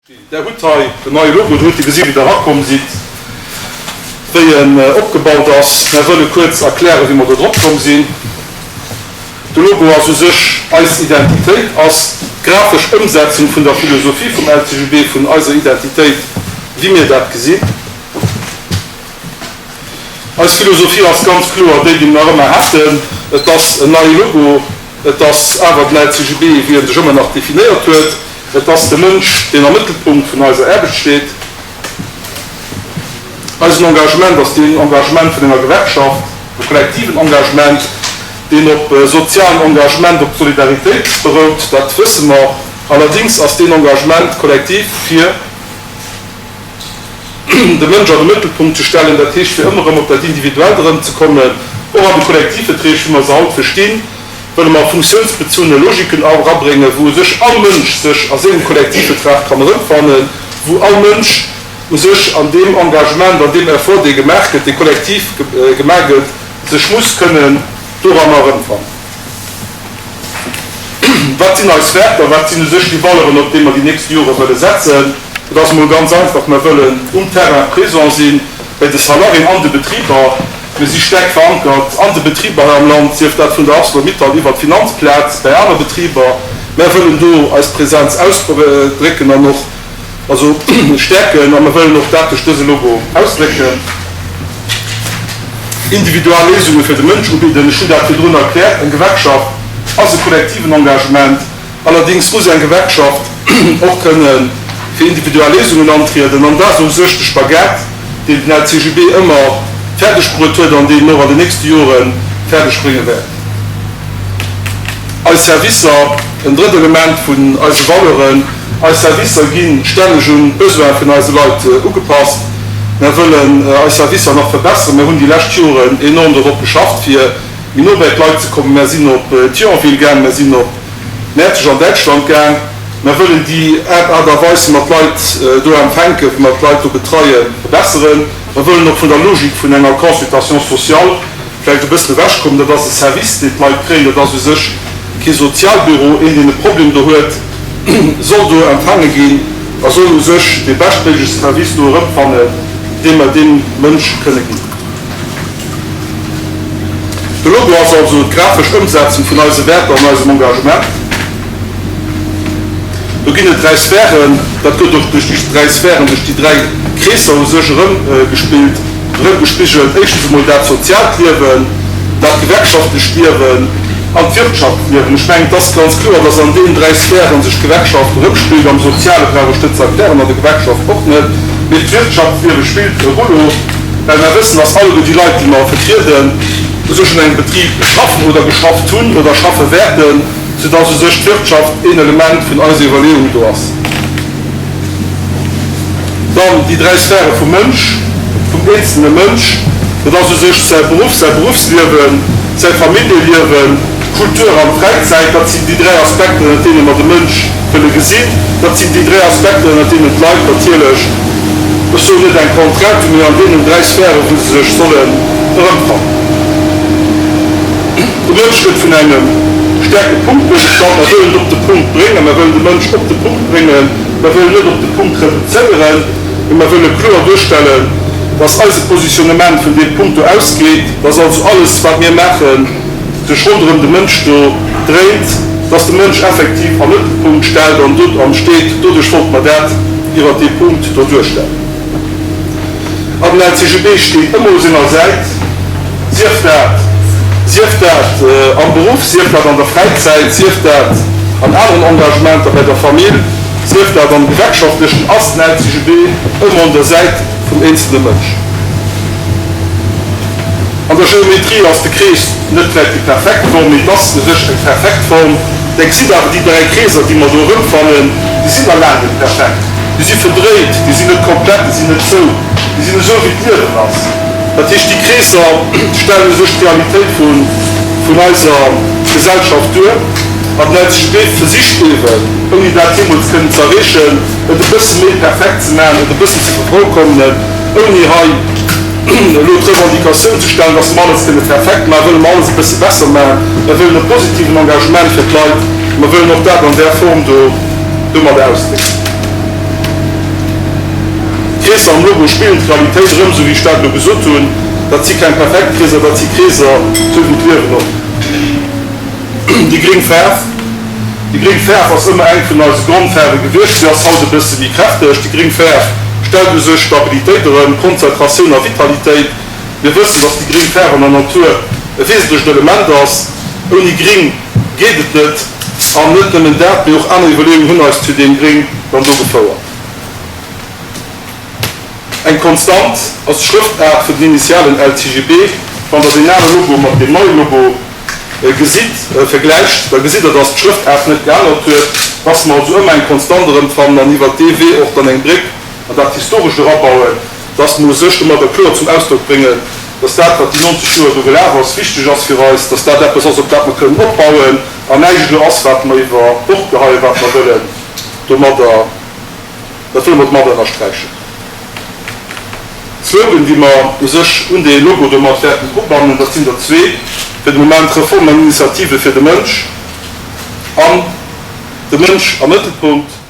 Der hutt hei den neie Logo, do hutt Dir gesi wéi Der erakomm sidd, wéi en opgebaut ass. Mär wëlle kuerz erklären, wéi mer do drop komm sinn. De Logo ass u sech eis Identitéit, ass d'grafesch Ëmsetzung vun der Philosophie vum LCGB, vun eiser Identitéit, wéi mir dat gesinn. Eis Philosophie ass ganz kloer déi, déi mer nach ëmmer haten. Et ass en neie Logo, et ass awer den LCGB, wéi en sech ëmmer nach definéiert huet. Et ass de Mënsch, deen am Mëttelpunkt vun eiser Aarbecht steet. Eisen Engagement ass deen Engagement vun enger Gewerkschaft, e kollektiven Engagement, deen op sozialen Engagement, op Solidaritéit berout, dat wësse mer. Allerdings ass deen Engagement kollektiv fir de Mënsch an de Mëttelpunkt ze stellen, dat heescht fir ëmmer erëm op dat Individuellt erëmzekommen, och an de Kollektivverträg, wéi mer se haut verstinn. wëlle mer funktiounsbezunne Logiken erabréngen, wou u sech all Mënsch sech a sengem Kollektivvetrag kann erëmfannen, wou all Mënsch u sech an deem Engagement, an deem Effort, dee gemaach gëtt, dee kollektiv gemaach gëtt, sech muss kënnen doranner erëmfannen. Wat sinn eis Wäerter? Wat sinn u sech déi Valeuren, op déi mer déi nächst Jore wëlle setzen? Et ass emol ganz einfach, Mer wëllen um Terrain présent si bei de Salariéen an de Betriber. Mir si staark verankert an de Betriber hei am Land, sief dat vun der Arcelor-Mittal iwwert d'Finanzplaz, bäi aner Betriber. Mär wëllen do eis Präsenz ausdrécken an och also stäerken a mir wëllen och dat duerch dëse Logo ausdrécken. Individual Léisunge fir de Mënsch ubidden, ech hunn dat virdrun erkläert, eng Gewerkschaft ass e kollektiven Engagement. Allerdings muss eng Gewerkschaft och kënne fir individuell Léisungen antrieden, an dat ass u sech de Spagat, deen den LCGB ëmmer fäerdeg bruet huet an deen en och an den nächste Jore fäerdeg brénge wäert. Eis Servicer, en drëtt Element vun eise Valeuren, eis Servicer gi stänneg un d'Besoine vun eise Leit ugepasst. Mär wëllen eis Servicer nach verbesseren. Mär hunn déi lescht Joren enorm dorop geschafft, fir méi no bäi d'Leit ze kommen. Mär sinn op Thionville gaang, mär sinn op Mäerzeg an Däitschland gaang. Mer wëllen déi Aart a Weis, wéi mer d'Leit do empfänken, wéi mer d'Leit do betreien, verbesseren. Mer wëllen och vun der Logik vun enger Consultation sociale vläicht e bëssen ewechkommen. Dat ass e Service, deen d'Leit kréien. Dat ass u sech kee Sozialbüro. Een, deen e Problem do huet, soll do empfaange ginn a soll u sech dee beschtméiglechste Service do erëmfannen, dee mer deem Mënsch kënne ginn. De Logo ass also d'grafesch Ëmsetzung vun eise Wäerter an eisem Engagement. Do ginn et 3 Sphären, dat gëtt och duerch déi 3 Sphären, duerch déi 3 Kreesser u sech erëmgespillt, erëmgespigelt. Éischtens emol dat soziaalt Liewen, dat gewerkschaftlecht Liewen an d'Wirtschaftsliewen. Ech mengen, et ass ganz kloer, dass an deenen 3 Sphären sech d'Gewerkschaft erëmspillt. Am Soziale brauch ech net ze erklären, an der Gewerkschaft och net, mee d'Wirtschaftsliewe spillt e Rouleau. Well mer wëssen, dass alleguer déi Leit, déi mer vertrieden, u sech an engem Betrib schaffen oder geschafft hunn oder schaffe wäerten, soudass u sech d'Wirtschaft een Element vun eiser Iwwerleeung do ass. Dann déi 3 Sphäre vum Mënsch, vum eenzelne Mënsch, dat ass u sech säi Beruff, säi Beruffsliewen, säi Familljeliewen, Kultur an Fräizäit. Dat sinn déi 3 Aspekter, ënnert deene mer de Mënsch wëlle gesinn. Dat sinn déi 3 Aspekter, ënnert deenen d'Leit natierlech, Ech soen net eng Contrainte, mee an deenen 3 Sphären, wou se sech sollen erëmfannen. De Mënsch gëtt vun engem staarke Punkt duergestallt. Mer wëllen et op de Punkt bréngen. Mer wëllen de Mënsch op de Punkt bréngen. Mer wëllen net op de Punkt reduzéieren, mee mer wëlle kloer duerstellen, dass eise Positionnement vun deem Punkt do ausgeet, dass also alles, wat mir maachen, sech ronderëm de Mënsch do dréint, dass de Mënsch effektiv am Mëttelpunkt stellt an do an steet. Doduerch wollte mer dat iwwert dee Punkt do duerstellen. An den LCGB steet ëmmer u senger Säit, sief dat, sief dat am Beruff, sief dat an der Fräizäit, sief dat an aneren Engagementer bei der Famill, sief dat am Gewerkschaftlechen, ass den LCGB ëmmer un der Säit vum eenzelne Mënsch. An der Geometrie ass de Krees net vläit déi perfekt Form, mee et ass u sech eng perfekt Form. Där gesitt awer, déi 3 Kreeser, déi mer do erëmfannen, déi sinn nach laang net perfekt. Déi si verdréit, déi sinn net komplett, déi sinn net zou, déi sinn esou wéi d'Liewen ass. Dat heescht, déi Kreesser stellen u sech d'Realitéit vun eiser Gesellschaft duer. An den LCGB versicht eeben, ouni dat jeemools kënnen ze erreechen, et e bësse méi perfekt ze maachen, et e bëssen ze vervollkommenen, ouni hei elo d'Revendicatioun ze stellen, dass mer alles kënne perfekt maachen, wëlle mer alles e bësse besser maachen. Mer wëllen e positiven Engagement fir d'Leit. Mer wëllen och dat an där Form do domadder ausdrécken. D'Kreesser am Logo spillen d'Realitéit erëm, esou wéi ech dat elo gesot hunn. Dat si keng perfekt Kreeser, dat si Kreeser, esou wéi d'Liewen och. Déi gréng Faarf, Déi gréng Faarf ass ëmmer eng vun eise Grondfaarwe gewiescht. Si ass haut e bësse méi kräfteg. Déi gréng Faarf stellt u sech Stabilitéit erëm, Konzentratioun a Vitalitéit. Mir wëssen, dass déi gréng Faarf an der Natur e wesentlecht Element ass. Ouni Gring geet et net. An net nëmmen dat, mee och aner Iwwerleeungen hunn eis zu deem Gring dann do gefouert. Eng Konstant ass d'Schrëftaart vun den Initialen LCGB. Wann der deen ale Logo mat deem neie Logo gesitt, vergläicht, da gesitt der, dass d'Schrëftaart net geännert huet, dass mer also ëmmer eng Konstant erëmfannen an iwwert dee Wee och dann eng Bréck an dat Historescht erabauen, dass mer u sech domadder kloer zum Ausdrock bréngen, dass dat, wat déi 90 Joer do gelaf ass, wichteg ass fir eis, dass dat eppes ass, op dat mer kënnen opbauen an näischt elo ass, wat mer iwwer Bord geheien, wat mer wëllen domadder. Dat wëlle mer domat ënnersträichen. D'Slogan, déi mer u sech un dee Logo domat wäerten ubannen, dat sinn der zwee fir de Moment, Reformen an Initiative fir de Mënsch an de Mënsch am Mëttelpunkt.